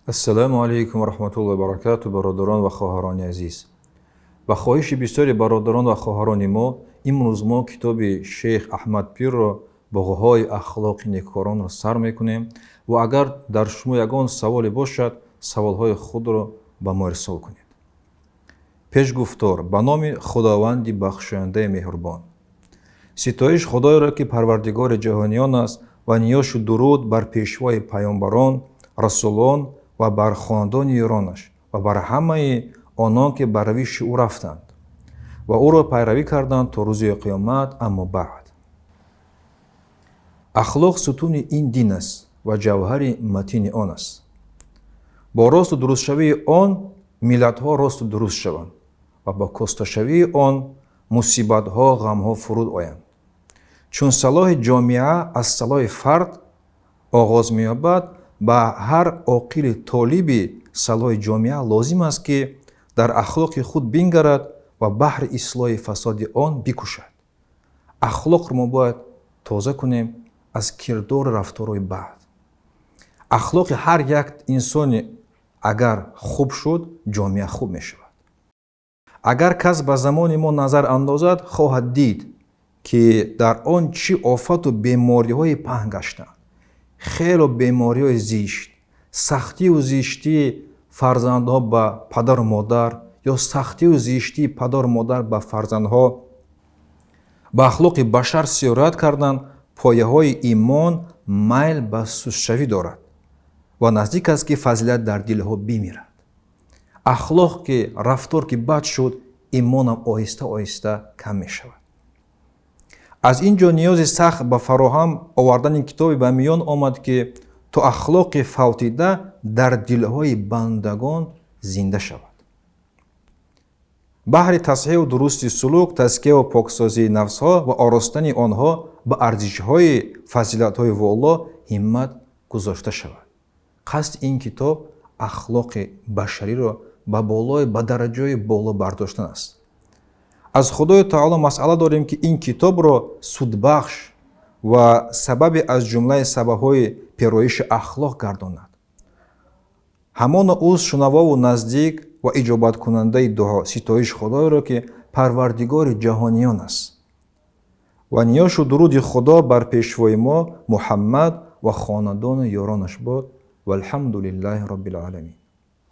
Ассалому алайкум ва раҳматуллоҳи ва баракату, бародарон ва хоҳарони азиз. Ба хоҳиши бисёри бародарон ва хоҳарони мо имрӯз мо китоби шейх Аҳмад Пирро «Боғҳои ахлоқи некукоронро» сар мекунем ва агар дар шумо ягон саволе бошад, саволҳои худро ба мо ирсол кунед. Пешгуфтор. Ба номи Худованди бахшояндаи меҳрубон. Ситоиш Худоеро, ки парвардигори ҷаҳониён аст, ва ниёшу дуруд бар пешвои паёмбарон, расулон ва бар хонадони ёронаш ва бар ҳамаи онон, ки бар равиши ӯ рафтанд ва ӯро пайравӣ карданд то рӯзи қиёмат. Аммо баъд. Ахлоқ сутуни ин дин аст ва ҷавҳари матини он аст. Бо росту дурустшавии он миллатҳо росту дуруст шаванд ва бо косташавии он мусибатҳо, ғамҳо фуруд оянд. Чун салоҳи ҷомеа аз салоҳи фард оғоз меёбад, ба ҳар оқили толиби салоҳи ҷомеа лозим аст, ки дар ахлоқи худ бингарад ва баҳри ислоҳи фасоди он бикӯшад. Ахлоқро мо бояд тоза кунем аз кирдору рафторҳои бад. Ахлоқи ҳар як инсоне агар хуб шуд, ҷомеа хуб мешавад. Агар кас ба замони мо назар андозад, хоҳад дид, ки дар он чӣ офату бемориҳои паҳн гаштанд. Хело бемориҳои зишт, сахтию зиштии фарзандҳо ба падару модар ё сахтию зиштии падару модар ба фарзандҳо ба ахлоқи башар сиёрат карданд. Пояҳои имон майл ба сустшавӣ дорад ва наздик аст, ки фазилат дар дилҳо бимирад. Ахлоқ ки, рафтор ки бад шуд, имонам оҳиста оҳиста кам мешавад. Аз ин ҷо ниёзи сахт ба фароҳам овардани китобе ба миён омад, ки то ахлоқи фавтида дар дилҳои бандагон зинда шавад. Баҳри тасҳеҳу дурусти сулук, тазкияву поксозии нафсҳо ва оростани онҳо ба арзишҳои фазилатҳои воло ҳиммат гузошта шавад. Қасди ин китоб ахлоқи башариро ба болои ба дараҷаи боло бардоштан аст. Аз Худои таоло масъала дорем, ки ин китобро судбахш ва сабаби аз ҷумлаи сабабҳои пероиши ахлоқ гардонад. Ҳамоно ӯст шунавову наздик ва иҷобаткунандаи дуо. Ситоиш Худоеро, ки парвардигори ҷаҳониён аст, ва ниёшу дуруди Худо бар пешвои мо Муҳаммад ва хонадону ёронаш бод. Валҳамду лиллаҳи роббил оламин.